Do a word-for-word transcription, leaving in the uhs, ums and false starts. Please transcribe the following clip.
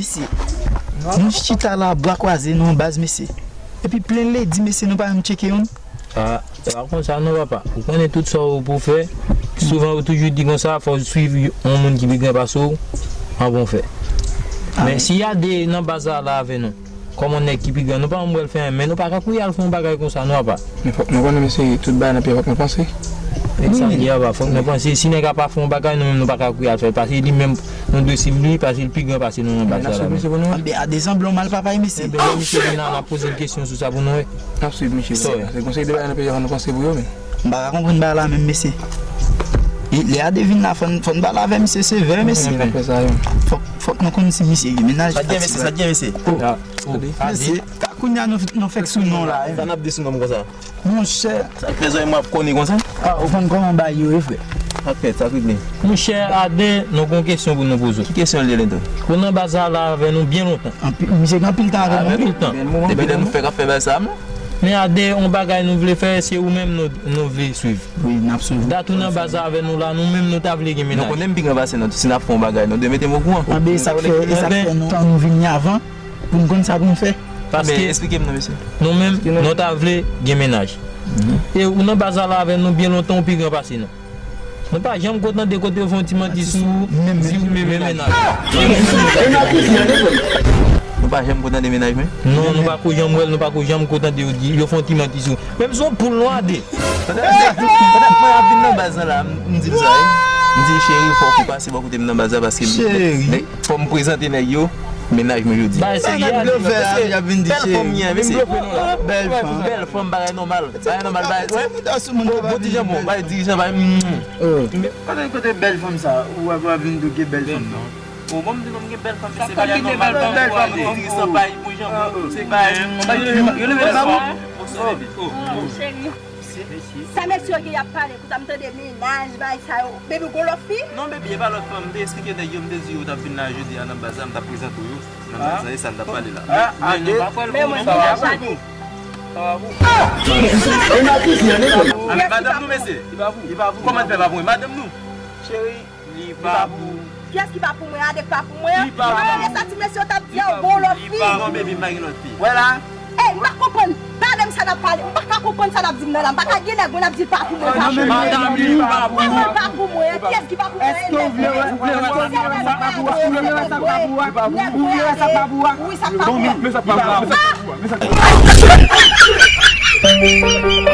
Mesye, nou chita la, bra kwaze, nou anbaz, mesye. Epi plen ledi, mesye, nou pa janm tcheke youn. Ah, se pa konsa non, papa. Ou konnen tout sa ou pou fè, souvan ou toujou di konsa, fò w swiv yon moun ki pi gran pase w, an bon fè. Men si y a de nan baz la, la avè nou, kòm yon nèg ki pi gran, nou pa janm wè l fè anyen, men nou pa ka kouri al fè yon bagay konsa non, papa. Men fòk nou konnen, mesye, tout bagay nan peyi fòk nou panse. E sa m di a, papa, fòk nou panse. Si nèg la pa fè yon bagay, nou menm nou pa ka kouri al fè l. Pase li menm, nou dwe swiv li, pase li pi gran pase nou nan baz la la. Anben, a de sanblan mal papa e mesye. Enben, lè misye vin la, n ap poze l kesyon sou sa pou nou wè. N ap swiv misye. Se konsèy de bagay nan peyi a, fò nou panse pou yo, men. M pa ka konprann bagay la menm, mesye. E lè a de vin la, fò n, fò n pale avè misye sevè, mesye. Fòk, fòk nou konn si misye gen mennaj. Sa t gen, mesye, sa t gen, mesye. Mesye, kounya nou, nou fèk sou non la. Sa n ap di sou non konsa? Monchè. Sa k fè zòrèy mwen ap kòne konsa? Ah, ou konn kòman bagay yo ye, frè? Sa k fèt, sa k regle? Monchè, Aden, nou gon kesyon pou nou poze w. Ki kesyon l ye, Lendon? Ou nan baz la la avè nou byen lontan. Anpil, misye gen anpil tan avè nou. Anpil tan. Depi lè nou fèk ap fè baz sa a, non? Men Aden, yon bagay nou vle fè, se ou menm nou, nou vle swiv. Wi, n ap swiv ou. Dat ou nan baz la avè nou la, nou menm nou ta vle gen mennaj. Nou konnen m pi gran pase nou, si n ap fè yon bagay, nou dwe mete m okouran. Anben, e sa k fè, e sa k fè nou, tan nou vini avan. Pou n konn sa pou n fè. Paske, men, esplike m non, mesye. Nou menm, nou ta vle gen mennaj. E ou nan baz la la avè nou byen lontan, ou pi gran pase nou. Nou pa janm ko tande kote yo fè yon ti manti sou ou, di ou menm gen mennaj. Nou pa janm ko tande mennaj mwen? Non, nou pa ko janm wè l, nou pa ko janm ko tande yo di, yo fè yon ti manti sou ou. Menm si w poul nwa de. Pandan, pandan mwen ap vin nan baz lan la, m, m di l sa, wi. M di l, cheri, fòk ou pase bò kote m nan baz la, paske m, men, fò m prezante nèg yo mennaj mwen jodi a. Bagay serye a, bèl fanm li ye, mesye. Bèl fanm. Bèl fanm, bagay nòmal. Bagay nòmal, bagay, wè. Bon, bon ti janbon, bagay dirijan, bagay, mm. Kote, kote bèl fanm sa? Ou ap vin touke bèl fanm nan. O, bon, m di nou, m gen bèl fanm, mesye, bagay nòmal. Bèl fanm, bèl fanm, dirijan, bagay, bon janbon, se bagay, yo leve l ba ou. Sa mesye yo gen y ap pale, kouta m tande mennaj, bagay sa yo. Baby, ou gon lòt fi? Non, baby, e pa lòt fanm. M te esplike nèg yo, m te di yo w t ap vin la jodi a nan baz la, m t ap prezante w yo nan baz la, e sa n t ap pale la. Men nou pa kwè l bon non. Sa va pou ou? Sa va pou ou? Madanm nou, mesye. Kòman l fè pa pou mwen? Madanm nou. Cheri. Li pa pou. Kiyès ki pa pou mwen? Ade k pa pou mwen an? Li pa pou. Mwen renmen sa ti mesye yo t ap di an, bon lòt fi. Li pa pou, baby, m pa gen lòt fi. Wè la. Ey, m pa konprann. Tande m sa n ap pale. M pa ka konprann sa n ap di m nan la. M pa ka gen nèg mwen ap di l pa pou mwen, pa pou mwen. Madanm li pa pou. Mwen pa pou mwen. Kiyès ki pa pou mwen? Èske w vle wè, vle wè, vle wè sa k pa pou ou a? Ou vle wè sa k pa pou ou a? Wi, sa k pa pou mwen. Bon, men sa k pa pou ou a.